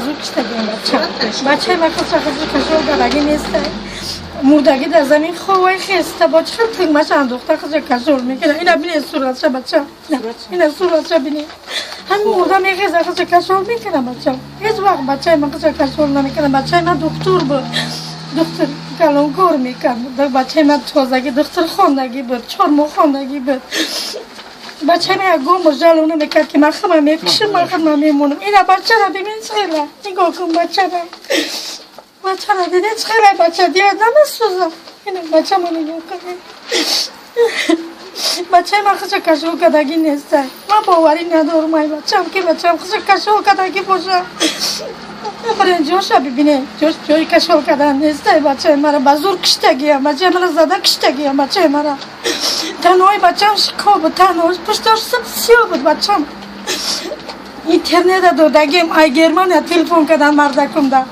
Зуд киштагиам бача. Бачаи ма худша худша кашол кардагӣ неста. Мурдагӣ дар замин ховай хеста, бо чӣ хел тигмаша андохта худша кашол мекунад. Ина бинед суратша, бача. Ина суратша бинед. Ҳамин мурда мехеза, худша кашол мекунад бача. Ҳеҷ вақт бачаи ман худша кашол намекунад. Бачаи ман духтур буд. Духтур калонкор мекард. Бачаи ман тозагӣ духтур хондагӣ буд, 4 моҳ хондагӣ буд. Бачаи ман ягон бор жалоб намекард, ки ман хама мекушам, ман хама мемонам. Ина бачара бибин, чӣ хела. Нигоҳ кун бачара. Бачара диде, чӣ хела бача дилат намесӯза? Ина бачама нигоҳ кун. Бачаи ман худша кашол кардагӣ неста. Ман боварӣ надорам ай бачам, ки бачам худша кашол кардагӣ боша. Бирен, ҷоша бибинем, ҷош ҷои кашол кардан неста. Бачаи мара ба зур киштагиям, бачаи мара зада киштагиям. Бачаи мара танҳои бачам шико буд, танҳош пуштош сиб сиё буд бачам. Интернета додагим, ай Германия телефон кардан мардакумда.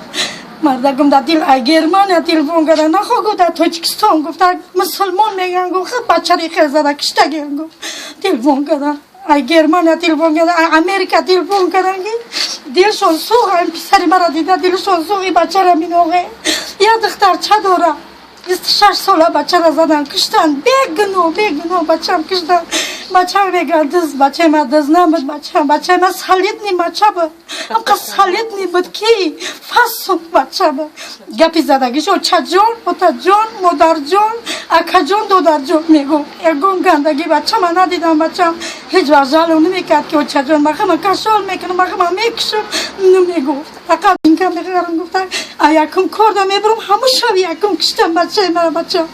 Мардакумда дил ай Германия телефон кардан, нахо гуфт, дар Тоҷикистон гуфта мусулмон меган, гуфт, хел бачари хел зада киштагиям, гуфт. Телефон кардан ай Германия, телефон кардан ай Америка, телефон кардан, ки дилшон сӯх, ай писари мара дида дилшон сӯх. И бачара миноғе як духтарча дора, 26 сола. Бачара задан киштан бегуноҳ, бегуноҳ бачам киштан. Бачам мегӯяд дыз, бачаи ман дыз набуд. Бачам, бачаи ман солидный бача буд, ҳамқа солидный буд, ки фасук бача буд. Гапи задагиш: очаҷон, отаҷон, модарҷон, акаҷон, додарҷон мегуфт. Ягон гандагӣ бачама надидам. Бачам ҳеҷ вақт жалоб намекард, ки очаҷон, ман хама кашол мекунам, ман хама мекушам, намегуфт. Фақат инка мегарам гуфта, а якум корда мебурам, ҳамун шаби якум киштам бачаи мара. Бачам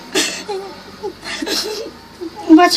бача.